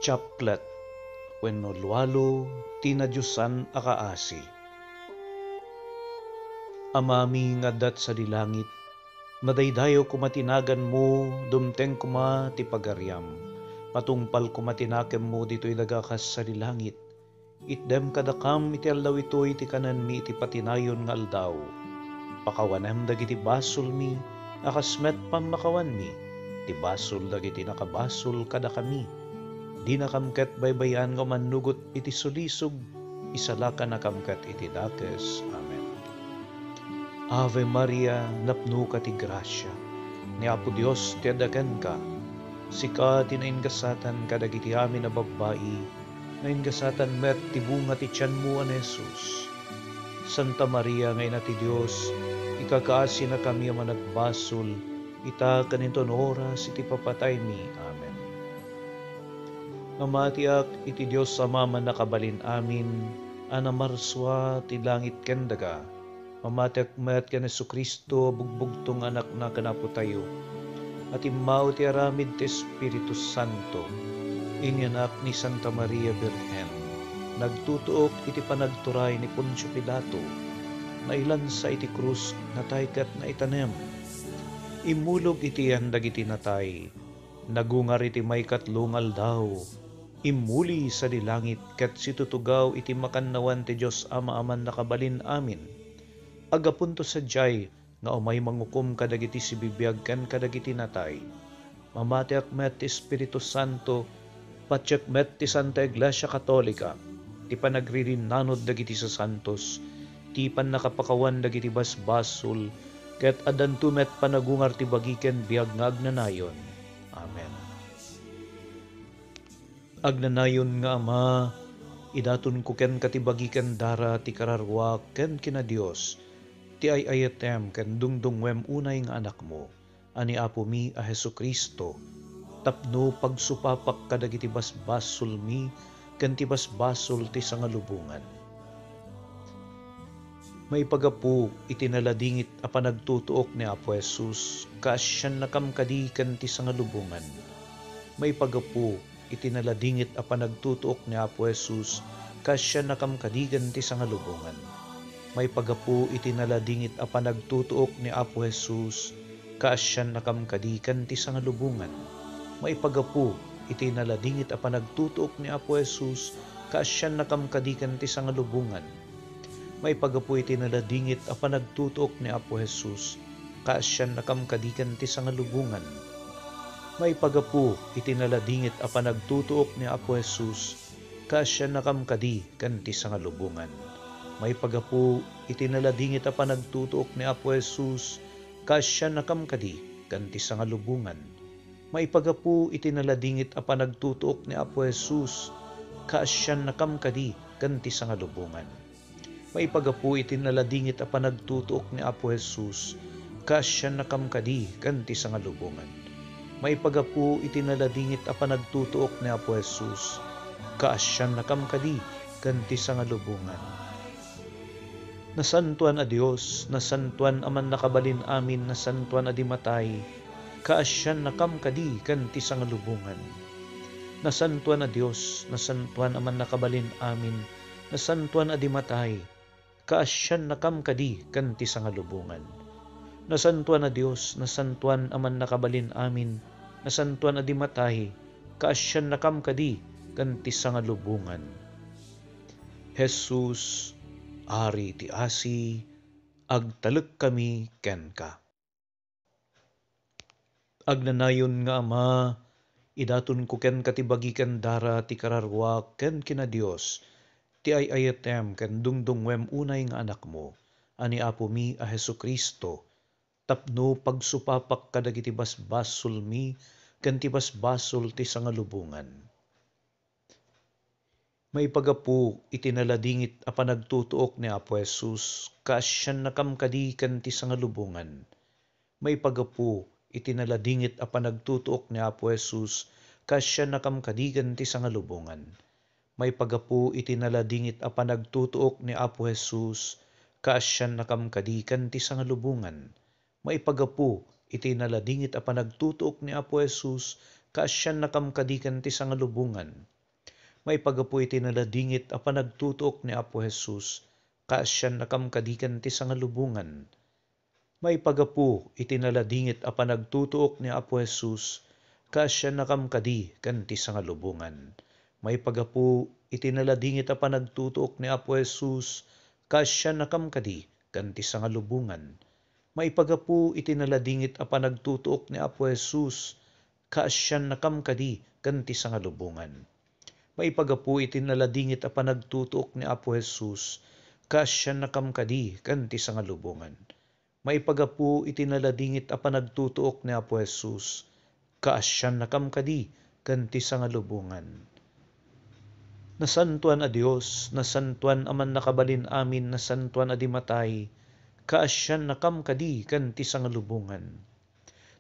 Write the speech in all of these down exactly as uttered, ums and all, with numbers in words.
Chaplet wenno lualo ti nadiosan a kaasi. Amami nga adda sadi langit, nadaydayaw koma ti naganmo, dumteng koma ti pagariam. Matungpal koma ti nakemmo ditoy daga kas sadi langit. Itdem kadakam iti aldaw itoy ti kanenmi iti patinayon nga aldaw. Pakawanem dagiti basolmi, a kas met pammakawanmi ti basol dagiti nakabasol kadakami. Dinakam ket baybay-an nga umannugot iti sulisog, isalakanakam ket iti dakes. Amen. Ave Maria, napnoka ti grasia, ni Apo Dios ti adda kenka. Sika ti naingasatan kadagiti amin a babbai, naingasatan met ti bunga ti tianmo a ni Jesus. Santa Maria nga Ina ti Dios, ikakaasinakami a managbasol, ita ken inton oras iti papataymi. Amen. Mamatiak iti Dios Ama a Mannakabalin-amin, a namarsua ti langit ken daga. Mamatiak met ken Jesu-Cristo a bugbugtong nga Anakna ken Apotayo, a timmao ti aramid ti Espiritu Santo, inyanak ni Santa Maria Birhen, nagtutuok iti panagturay ni Poncio Pilato, nailansa iti krus, natay ket naitanem. Immulog iti yan dagiti natay, nagungar iti maikatlo nga aldaw, immuli sadi langit ket situtugaw iti makannawan ti Dios Ama a Mannakabalin-amin. Aggapunto sadiay nga umay mangukom kadagiti sibibiag ken kadagiti natay. Mamatiak met ti Espiritu Santo, patiek met ti Santa Iglesia Katolika, ti panagririnnanon dagiti sasantos, ti pannakapakawan dagiti basbasol, ket addanto met panagungar ti bagi ken biag nga agnanayon. Amen. Agnanayon nga Ama, idatonko kenka ti bagi ken dara ti kararuak ken kinadios, ti ay-ayatem ken dungdungngoem unay nga Anakmo, a ni Apomi a Jesu-Cristo, tapno pagsupapak kadagiti basbasolmi ken ti basbasol ti sangalubongan. Maipagapu iti naladingit a panagtutuok ni Apo Jesus, kaasiannakam kadi ken ti sangalubongan. Maipagapu iti naladingit a panagtutuok ni Apo Jesus, kaasiannakam kadi ken ti sangalubongan. Maipagapu iti naladingit a panagtutuok ni Apo Jesus, kaasiannakam kadi ken ti sangalubongan. Maipagapu iti naladingit a panagtutuok ni Apo Jesus, kaasiannakam kadi ken ti sangalubongan. Maipagapu iti naladingit a panagtutuok ni Apo Jesus, kaasiannakam kadi ken ti sangalubongan. Maipagapu iti naladingit a panagtutuok ni Apo Jesus, kaasiannakam kadi ken ti sangalubongan. Maipagapu iti naladingit a panagtutuok ni Apo Jesus, kaasiannakam kadi ken ti sangalubongan. Maipagapu iti naladingit a panagtutuok ni Apo Jesus, kaasiannakam kadi ken ti sangalubongan. Maipagapu iti naladingit a panagtutuok ni Apo Jesus, kaasiannakam kadi ken ti sangalubongan. Maipagapu iti naladingit a panagtutuok ni Apo Jesus, kaasiannakam kadi ken ti sangalubongan. Nasantoan a Dios, nasantoan a Mannakabalin-amin, nasantoan a di matay, kaasiannakam kadi ken ti sangalubongan. Nasantoan a Dios, nasantoan a Mannakabalin-amin, nasantoan a di matay, kaasiannakam kadi ken ti sangalubongan. Nasantoan a Dios, nasantoan a Mannakabalin-amin, nasantoan a di matay, kaasiannakam kadi ken ti sangalubongan. Jesus, Ari ti asi, agtalekkami kenka. Agnanayon nga Ama, idatonko kenka ti bagi ken dara ti kararuak ken kinadios, ti ay-ayatem ken dungdungngoem unay nga Anakmo, a ni Apomi a Jesu-Cristo, tapno pagsupapak kadagiti basbasolmi ken ti basbasol ti sangalubongan. Maipagapu iti naladingit a panagtutuok ni Apo Jesus, kaasiannakam kadi ken ti sangalubongan. Maipagapu iti naladingit a panagtutuok ni Apo Jesus, kaasiannakam kadi ken ti sangalubongan. Maipagapu iti naladingit a panagtutuok ni Apo Jesus, kaasiannakam kadi ken ti sangalubongan. Maipagapu iti naladingit a panagtutuok ni Apo Jesus, kaasiannakam kadi ken ti sangalubongan. Maipagapu iti naladingit a panagtutuok ni Apo Jesus, kaasiannakam kadi ken ti sangalubongan. Maipagapu iti naladingit a panagtutuok ni Apo Jesus, kaasiannakam kadi ken ti sangalubongan. Maipagapu iti naladingit a panagtutuok ni Apo Jesus, kaasiannakam kadi ken ti sangalubongan. Maipagapu iti naladingit a panagtutuok ni Apo Jesus, kaasiannakam kadi ken ti sangalubongan. Maipagapu iti naladingit a panagtutuok ni Apo Jesus, kaasiannakam kadi ken ti sangalubongan. Maipagapu iti naladingit a panagtutuok ni Apo Jesus, kaasiannakam kadi ken ti sangalubongan. Nasantoan a Dios, nasantoan a mannakabalin amin, nasantoan a di matay, kaasiannakam kadi ken ti sangalubongan.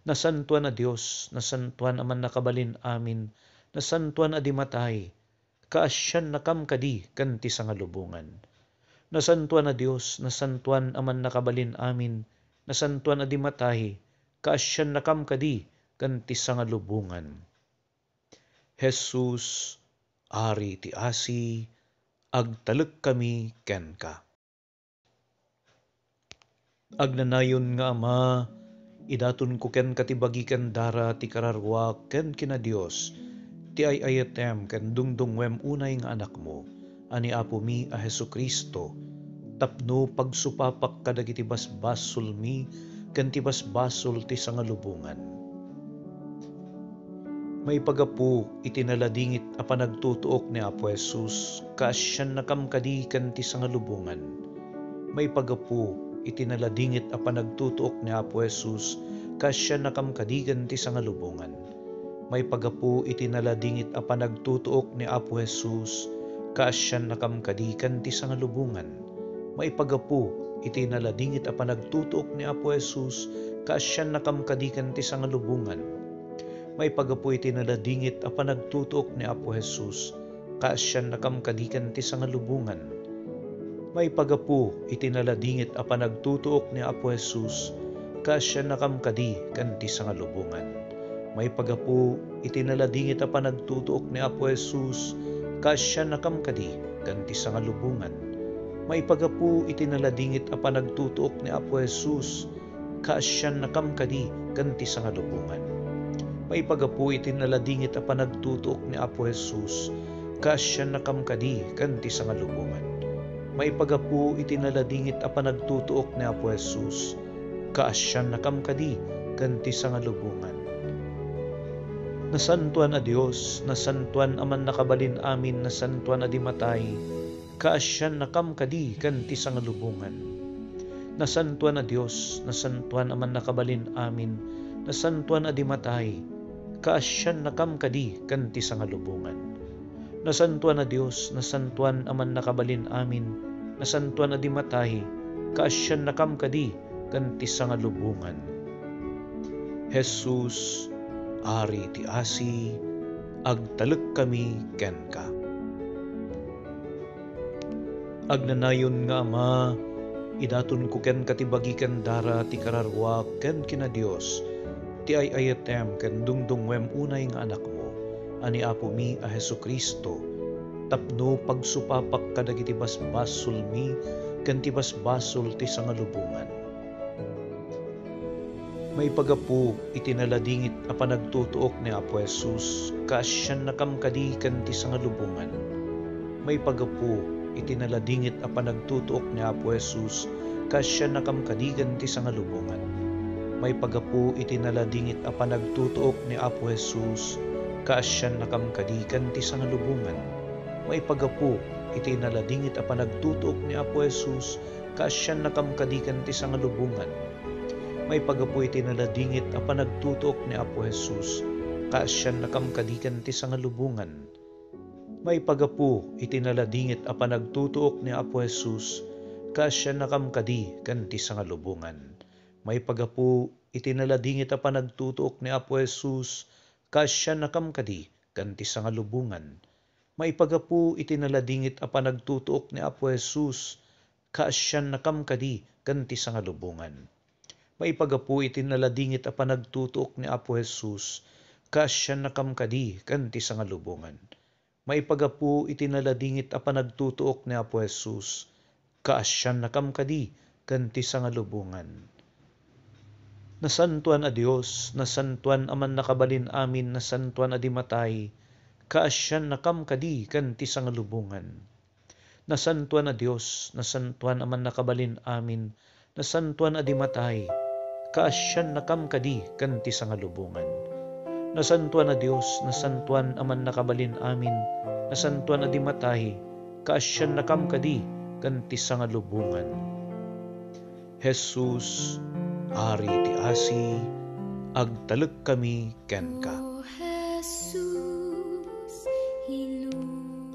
Nasantoan a Dios, nasantoan a mannakabalin amin, nasantoan a di matay, kaasiannakam kadi ken ti sangalubongan. Nasantoan a Dios, nasantoan a mannakabalin amin, nasantoan a di matay, kaasiannakam kadi ken ti sangalubongan. Jesus, Ari ti asi, agtalekkami kenka. Agnanayon nga Ama, idatonko kenka ti bagi ken dara ti kararuak ken kinadios, ti ay-ayatem ken dungdungngoem unay nga Anakmo, a ni Apomi a Jesu-Cristo, tapno pagsupapak kadagiti basbasolmi ken ti basbasol ti sangalubongan. Maipagapu iti naladingit a panagtutuok ni Apo Jesus, kaasiannakam kadi ken ti sangalubongan. Maipagapu iti naladingit a panagtutuok ni Apo Jesus, kaasiannakam kadi ken ti sangalubongan. Maipagapu iti naladingit a panagtutuok ni Apo Jesus, kaasiannakam kadi ken ti sangalubongan. Maipagapu iti naladingit a panagtutuok ni Apo Jesus, kaasiannakam kadi ken ti sangalubongan. Maipagapu iti naladingit a panagtutuok ni Apo Jesus, kaasiannakam kadi ken ti sangalubongan. Maipagapu iti naladingit a panagtutuok ni Apo Jesus, kaasiannakam kadi ken ti sangalubongan. Maipagapu iti naladingit a panagtutuok ni Apo Jesus, kaasiannakam kadi ken ti sangalubongan. Maipagapu iti naladingit a panagtutuok ni Apo Jesus, kaasiannakam kadi ken ti sangalubongan. Maipagapu iti naladingit a panagtutuok ni Apo Jesus, kaasiannakam kadi ken ti sangalubongan. Maipagapu iti naladingit a panagtutuok ni Apo Jesus, kaasiannakam kadi ken ti sangalubongan. Nasantoan a Dios, nasantoan a mannakabalin amin, nasantoan a di matay, kaasiannakam kadi ken ti sangalubongan. Nasantoan a Dios, nasantoan a mannakabalin amin, nasantoan a di matay, kaasiannakam kadi ken ti sangalubongan. Nasantoan a Dios, nasantoan a mannakabalin amin, nasantoan a di matay, kaasiannakam kadi ken ti sangalubongan. Jesus, Ari ti asi, agtalekkami kenka. Agnanayon nga Ama, idatonko kenka ti bagi ken dara ti kararuak ken kinadios, ti ay-ayatem ken dungdungngoem unay nga Anakmo, a ni Apomi a Jesu-Cristo, tapno pagsupapak kadagiti basbasolmi ken ti basbasol ti sangalubongan. Maipagapu iti naladingit a panagtutuok ni Apo Jesus, kaasiannakam kadi ken ti sangalubongan. Maipagapu iti naladingit a panagtutuok ni Apo Jesus, kaasiannakam kadi ken ti sangalubongan. Maipagapu iti naladingit a panagtutuok ni Apo Jesus, kaasiannakam kadi ken ti sangalubongan. Maipagapu iti naladingit a panagtutuok ni Apo Jesus, kaasiannakam kadi ken ti sangalubongan. Maipagapu iti naladingit a panagtutuok ni Apo Jesus, kaasiannakam kadi ken ti sangalubongan. Maipagapu iti naladingit a panagtutuok ni Apo Jesus, kaasiannakam kadi ken ti sangalubongan. Maipagapu iti naladingit a panagtutuok ni Apo Jesus, kaasiannakam kadi ken ti sangalubongan. Maipagapu iti naladingit a panagtutuok ni Apo Jesus, kaasiannakam kadi ken ti sangalubongan. Maipagapu iti naladingit a panagtutuok ni Apo Jesus, kaasiannakam kadi ken ti sangalubongan. Maipagapu iti naladingit a panagtutuok ni Apo Jesus, kaasiannakam kadi ken ti sangalubongan. Nasantoan a Dios, nasantoan a mannakabalin amin, nasantoan a di matay, kaasiannakam kadi ken ti sangalubongan. Nasantoan a Dios, nasantoan a mannakabalin amin, nasantoan a di matay, kaasiannakam kadi ken ti sangalubongan. Nasantoan a Dios, nasantoan a mannakabalin amin, nasantoan a di matay, kaasiannakam kadi ken ti sangalubongan. Jesus, Ari ti asi, agtalekkami kenka.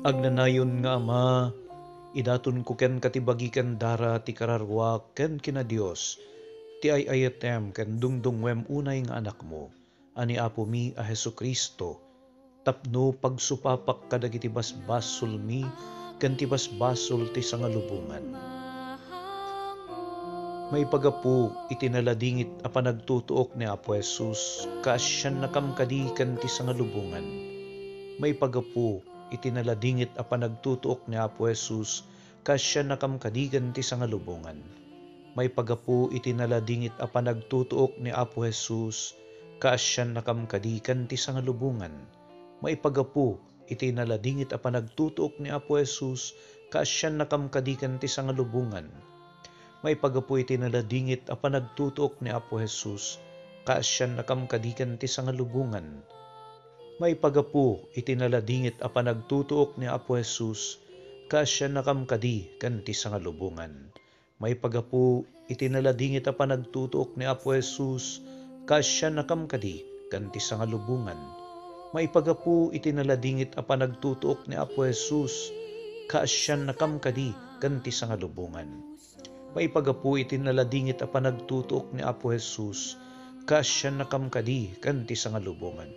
Agnanayon nga Ama, idatonko kenka ti bagi ken dara ti kararuak ken kinadios ti ay-ayatem ken dungdungngoem unay nga Anakmo a ni Apomi a Jesu-Cristo, tapno pagsupapak kadagiti basbasolmi ken ti basbasol ti sangalubongan. Maipagapu iti naladingit a panagtutuok ni Apo Jesus, kaasiannakam kadi ken ti sangalubongan. Maipagapu iti naladingit a panagtutuok ni Apo Jesus, kaasiannakam kadi ken ti sangalubongan. Maipagapu iti naladingit a panagtutuok ni Apo Jesus, kaasiannakam kadi ken ti sangalubongan. Maipagapu iti naladingit a panagtutuok ni Apo Jesus, kaasiannakam kadi ken ti sangalubongan. Maipagapu iti naladingit a panagtutuok ni Apo Jesus, kaasiannakam kadi ken ti sangalubongan. Maipagapu iti naladingit a panagtutuok ni Apo Jesus, kaasiannakam kadi ken ti sangalubongan. Maipagapu iti naladingit a panagtutuok ni Apo Jesus, kaasiannakam kadi ken ti sangalubongan. Maipagapu iti naladingit a panagtutuok ni Apo Jesus, kaasiannakam kadi ken ti sangalubongan. Maipagapu iti naladingit a panagtutuok ni Apo Jesus, kaasiannakam kadi ken ti sangalubongan.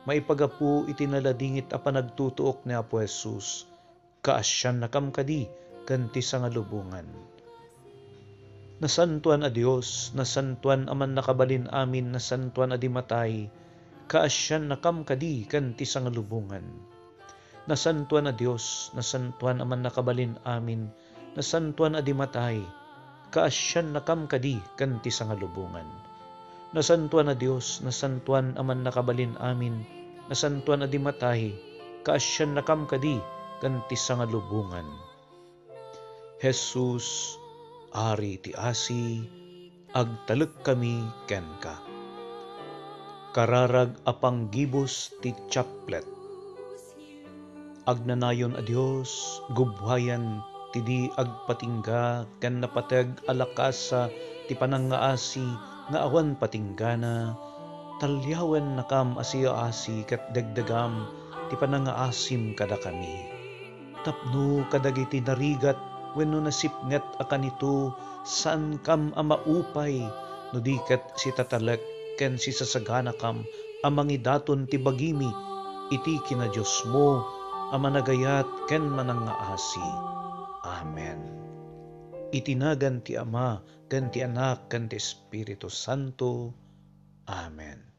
Maipagapu iti naladingit a panagtutuok ni Apo Jesus, kaasiannakam kadi ken ti sangalubongan. Nasantoan a Dios, nasantoan a mannakabalin amin, nasantoan a di matay, kaasiannakam kadi ken ti sangalubongan. Nasantoan a Dios, nasantoan a mannakabalin amin, nasantoan a di matay, kaasiannakam kadi ken ti sangalubongan. Nasantoan a Dios, nasantoan a mannakabalin amin, nasantoan a di matay, kaasiannakam kadi ken ti sangalubongan. Jesus, Ari ti asi, agtalekkami kenka. Kararag a panggibus ti chaplet. Agnanayon a Dios, gubbuayan ti di agpatingga ken napateg a lakasa ti panangngaasi nga awan patinggana, taliawennakam a siaasi ket degdegam ti panangngaasim kadakami. Tapno kadagiti narigat wenno nasipnget a kanito, saankam a maupay, no di ket sitatalek ken sisasaganakam a mangidaton ti bagimi iti kinadiosmo a managayat ken manangngaasi. Amen. Iti nagan ti Ama, ken ti Anak, ken ti Espiritu Santo. Amen.